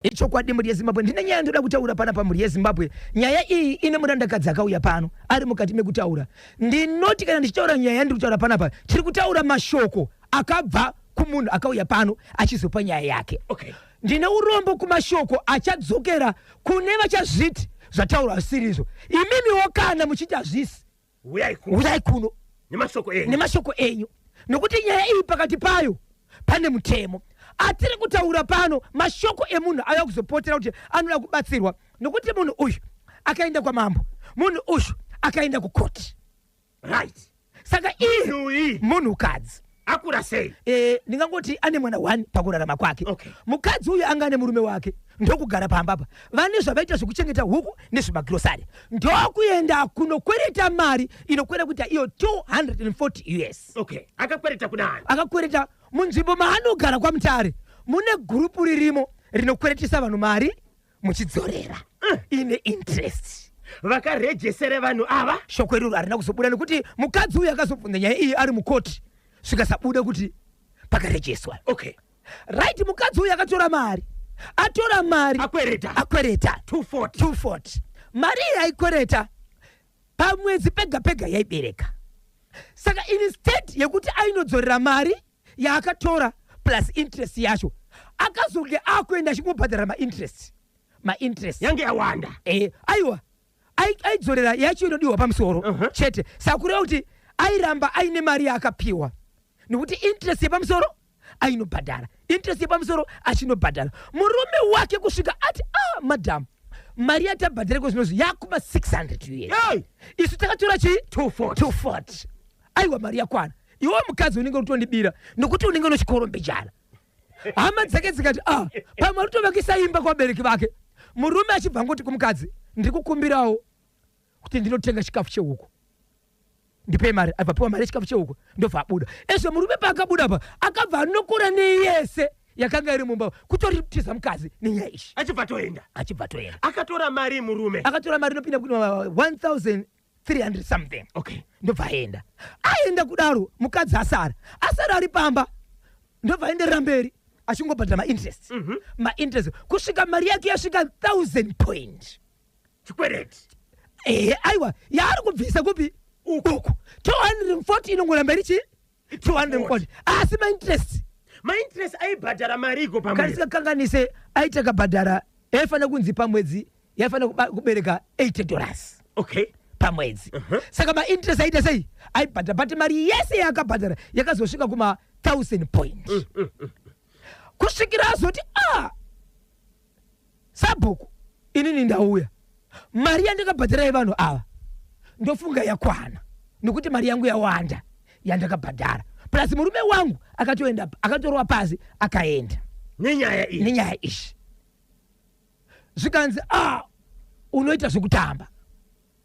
Ichokwadi mhuri yeZimbabwe, ndine nyaya ndoda kutaura panapa mhuri yeZimbabwe. Nyaya iyi ine murandakadzi akauya pano ari mukati mekutaura. Ndinoti kana ndichitaura nyaya yandiri kutaura panapa, tiri kutaura mashoko akabva kumunhu akauya pano achizopa nyaya yake. Okay. Ndine urombo kumashoko achadzokera kune vachazviti zvataurwa zvisirizvo. Imimiwo kana muchiti hazvisi, Uyai kuno. Uyai kuno nemashoko enyu. Nemashoko enyu. Nokuti nyaya iyi pakati payo pane mutemo. Atiri kutaura pano mashoko emunhu auya kuzopotera kuti anoda kubatsirwa nokuti munhu uyu akaenda kwamambo, munhu uyu akaenda kukoti. Right. Saka iye munhukadzi akura sei? Ndingangoti ane mwana 1 pakurarama kwake. Okay. Mukadzi uyu anga ane murume wake ndokugara pamba apa, vane zvavaita zvekuchengeta huku nezvemagirosari, ndokuenda kunokwereta mari inokwera kuita iyo 240 US. Okay. Akakwereta kunani? Akakwereta munzvimbo maanogara kwaMutare, mune gurupu ririmo rinokweretesa vanhu mari muchidzorera ine interest. Vakarejesere vanhu ava? Shoko iroro harina kuzobuda nekuti mukadzi uyu akazobvunza nyaya iyi ari mukoti, zvikasabuda kuti pakarejeswa. Okay. Right, mukadzi uyu akatora mari, atora mari akwereta, akwereta 240. 240. Mari iyi aikwereta pamwedzi pega pega yaibereka. Saka instead yekuti ainodzorera mari yaakatora plus interest yacho, akazonge akuenda achingobhadhara mainterest, mainterest yange yawanda. Aiwa, aidzorera yacho inodiwa pamusoro chete. Saka kureva kuti airamba aine mari yaakapiwa nekuti interest yepamusoro ainobhadhara, interest yepamusoro achinobhadhara murume wake kusvika ati, ah, madam, mari yatabhadhara iko zvinozvi yakuma 600 US. Hey! Isu takatora chii? 240. 240. Aiwa, mari yakwana. Iwe mukadzi unenge utondibira nokuti unenge unochikorombejana. Hama dzake dzikati, ah, pamwe aritovakisa imba kuvabereki vake. Murume achibva ngoti kumukadzi, ndiri kukumbirawo kuti ndinotenga chikafu chehuku, ndipei mari. Abva piwa mari yechikafu chehuku, ndobva abuda. Ezvo murume paakabuda pa, akabva anokora neyese yakanga iri mumba, kutoritiza mukadzi nenyaya iyi. Achibva toenda. Achibva toenda. Akatora mari murume. Akatora mari inopinda 1300 something. Okay. Ndobva aenda. Aenda kudaro, mukadzi asara, asara ari pamba, ndobva aenderera mberi achingobhadhara mainterest, mainterest, kusvika mari yake yasvika 1000 point. Chikwereti. Ehe, aiwa, yaari kubvisa kupi uku 240 inongoramba iri chi 240, asi mainterest. Mainterest aibhadhara mari iko Kana pamwedzi? Tisingakanganise, aiti akabhadhara yaifanira kunzi pamwedzi yaifanira kubereka $80 pamwedzi. Saka mainterest aita sei? Aibhadhara, but mari yese yaakabhadhara yakazosvika kuma 1000 point, kusvikira azoti, a sabhuku, inini ndauya, mari yandakabhadhara yevanhu ava ndofunga yakwana, nokuti mari yangu yawanda yandakabhadhara, plus murume wangu akatoenda, akatorwa pasi akaenda nenyaya iyi. Nenyaya iyi. Zvikanzi, a, unoita zvekutamba,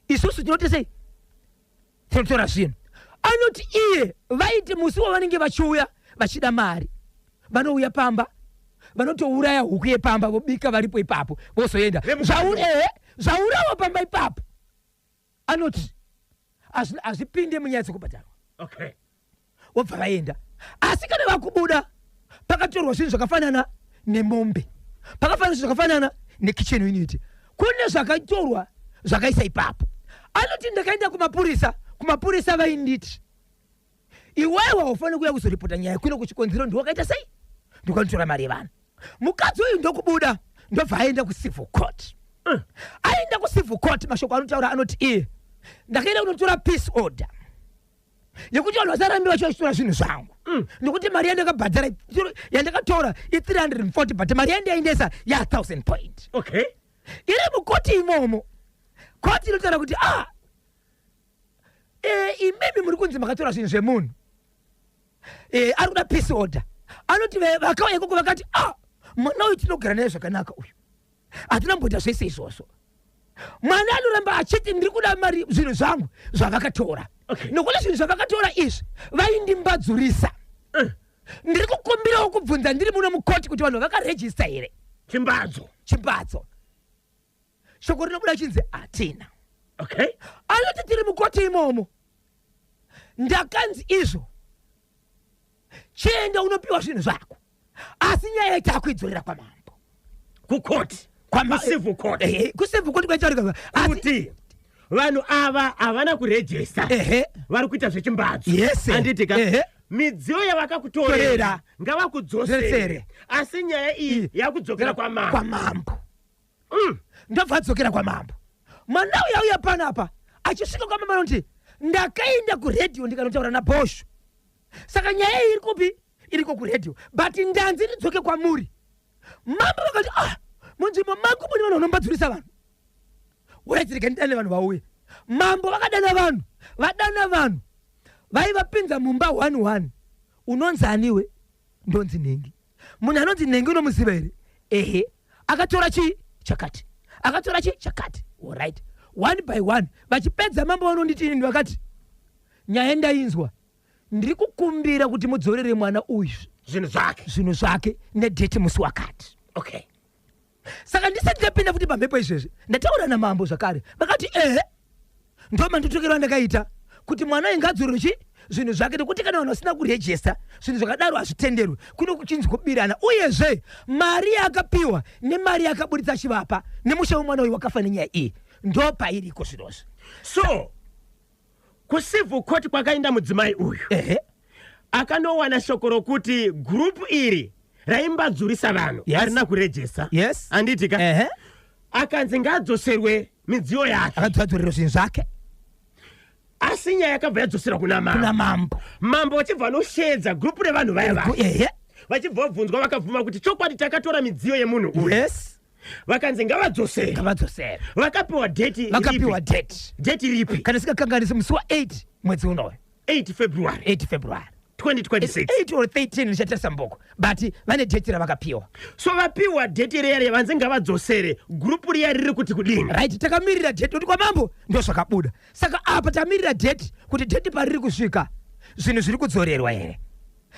isusu tinoti sei, tinotora zvinhu. Anoti iye vaiti musi wavanenge vachiuya vachida mari, vanouya pamba, vanotouraya huku yepamba, vobika varipo ipapo, vozoenda. Zvaurawa pamba ipapo, anoti hazvipinde munyaya dzekubhadharwa. Wobva vaenda. Asi kana vakubuda, pakatorwa zvinhu zvakafanana nemombe, pakafanana zvinhu zvakafanana nekitchen unit, kune zvakatorwa zvakaisa ipapo. Anoti ndakaenda kumapurisa, kumapurisa vainditi, iwewe haufaniri kuuya kuzoripota nyaya kuno, kuchikonzero ndiwakaita sei, ndikanotora mari yevanhu. Mukadzi uyu ndokubuda, ndobva aenda kucivil court. Aenda kucivil court, mashoko anotaura anoti iye, ndakaenda kunotora peace order yekuti vanhu vasarambi vacho vachitora zvinhu zvangu, nekuti mari yandakabhadhara, yandakatora i340, but mari yandaendesa ya 1000 point. Iri mukoti imomo, koti inotaura kuti, ah, imimi muri kunzi makatora zvinhu zvemunhu, ari kuda peace order. Anoti vakauya ikoko vakati, ah, mwana uyu tinogara naye zvakanaka uyu, hatina mboita zvese izvozvo. Mwana anoramba achiti ndiri kuda mari, zvinhu zvangu zvavakatora, nokuti zvinhu zvavakatora izvi vaindimbadzurisa. Ndiri kukumbirawo kubvunza ndiri muno mukoti kuti vanhu vakarejista here chimbadzo? Chimbadzo. Shoko rinobuda chinzi hatina. Anoti tiri mukoti imomo, ndakanzi izvo, chienda unopiwa zvinhu zvako, asi nyaya yatakuidzorera kwamambo. Kukoti, kucivil court. Kucivil court kwaitaurika asi Kuti vanhu ava havana kurejesta, vari kuita zvechimbadzo. Yes. Handiti ka? Ehe. Midziyo yavakakutorera Torera. ngavakudzosere. Dzosere. Asi nyaya iyi yakudzokera kwamambo. Kwamambo. Ndobva adzokera kwamambo. Mwana uya uya panapa achisvika kwamambo anoti, ndakaenda kuredhiyo ndikanotaura nabhosho, saka nyaya iyi iri kupi? Iriko kuredhiyo, but ndanzi ndidzoke kwamuri. Mambo vakati, ah, munzvimbo mangu mune vanhu vanombadzurisa vanhu, waitirega ndidane vanhu vauye. Mambo vakadana vanhu, vadana vanhu, vaivapinza mumba 1 1. Unonzi aniwe? Ndonzi Nhengi. Munhu anonzi Nhengi unomuziva here? Ehe. Akatora chii chakati, akatora chii chakati. Alright, one by one vachipedza, mambo vanonditi ini vakati, nyaya ndainzwa, ndiri kukumbira kuti mudzorere mwana uyu zvinhu zvake, zvinhu zvake nedate musi wakati. Saka ndisati ndapinda futi pamhepo izvezvi, ndataura namambo zvakare, vakati ehe, ndo manditokero andakaita kuti mwana uyu ngadzorere chi zvinhu zvake, nekuti kana vanhu vasina kurejesta, zvinhu zvakadaro hazvitenderwi, kuno kuchinzi kubirana. Uyezve mari yaakapiwa nemari yaakaburitsa achivapa nemusha wemwana uyu wakafa nenyaya iyi, ndo pairiko zvirozvo. So kucivil court kwakaenda mudzimai uyu, akanowana shoko rokuti gurupu iri raimbadzurisa vanhu harina kurejesta. Handiti ka? Ehe. Akanzi ngaadzoserwe midziyo yake. Akadzorerwa zvinhu zvake. Asi nyaya yakabva yadzoserwa kuna mambo. Kuna mambo. Mambo vachibva vanoshedza gurupu revanhu vaya vaya, vachibva vabvunzwa, vakabvuma kuti chokwadi takatora midziyo yemunhu uyu. Vakanzi ngavadzosere. Ngavadzosere. Vakapiwa date. Vakapiwa date. Date ripi? Kana singakanganisi, musi wa8 mwedzi unoyu. 8 February. 8 February. 2026. 8 or 13, ndichatarisa mboko, but vane date ravakapiwa. So vapiwa date riya riya, vanzi ngavadzosere, gurupu riya riri kuti kudini? Right, takamirira date kuti kwamambo ndo zvakabuda. Saka apa tamirira date kuti date pariri kusvika, zvinhu zviri kudzorerwa here?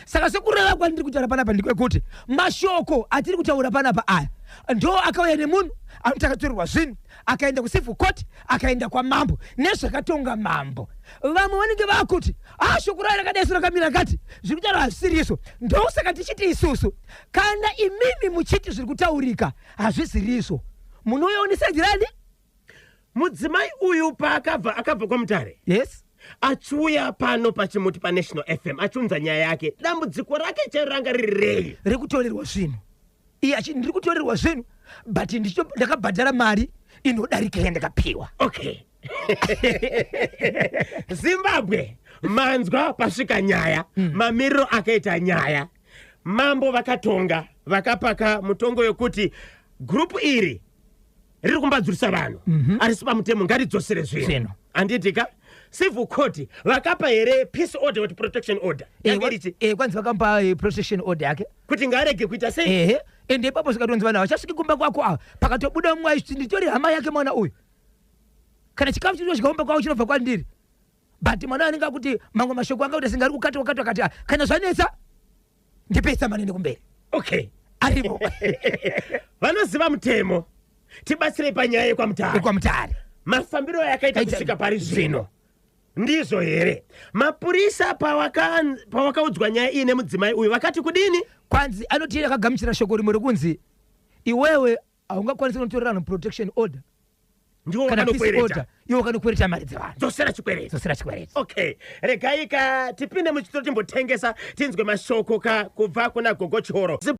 Saka sekureva kwandiri kutaura panapa ndekwekuti mashoko atiri kutaura panapa aya ndo akauya nemunhu anoti akatorerwa zvinhu, akaenda kucivil court, akaenda kwamambo nezvakatonga mambo. Vamwe vanenge vakuti a shoko rayo rakadai so, rakamira rakati, zviri kutaura hazvisirizvo. Ndosaka tichiti isusu, kana imimi muchiti zviri kutaurika hazvisirizvo, munouyawo neside rani. Mudzimai uyu paakabva, akabva kwaMutare achiuya pano pachimuti paNational FM achiunza nyaya yake, dambudziko rake chairo ranga riri rei? Rekutorerwa zvinhu. Iye achiti ndiri kutorerwa zvinhu, but ndakabhadhara mari inodarika yandakapiwa. Okay, Zimbabwe, manzwa pasvika nyaya, mamiriro akaita nyaya. Mambo vakatonga, vakapaka mutongo wekuti gurupu iri riri kumbadzurisa vanhu arisi pamutemo, ngaridzosere zvinhu. Zvinhu. Handiti ka? Civil court vakapa here peace order kuti protection order? Yange irichi? Kwanzi vakamupa protection order yake. Kuti ngaarege kuita sei? Ehe, ende ipapo zikatonzi vanhu havachasviki kumba kwako ava, pakatobuda mumwe achiti nditori hama yake mwana uyu, kana chikafu chinosvika kumba kwavo chinobva kwandiri. But mwana anenge akuti mamwe mashoko anga kuti singari kukatwa katwa, kati, "Ah, kana zvanetsa ndipei manene kumberi." Aripo. Vanoziva mutemo, tibatsirei panyaya yekwaMutare. YekwaMutare. Mafambiro ayakaita kusvika pari zvino ndizvo here? Mapurisa pawakaudzwa nyaya iyi nemudzimai uyu vakati kudini? Kwanzi anoti akagamuchira shoko rimwe rekunzi iwewe haungakwanisi kunotorera vanhu protection order Ndiwo kana peace wakanokwereta. order, iwe wakanokwereta mari dzevanhu. Dzosera chikwereti. Dzosera chikwereti. Okay, regai ka tipinde muchitoro timbotengesa, tinzwe mashoko ka kubva kuna Gogo Chihoro.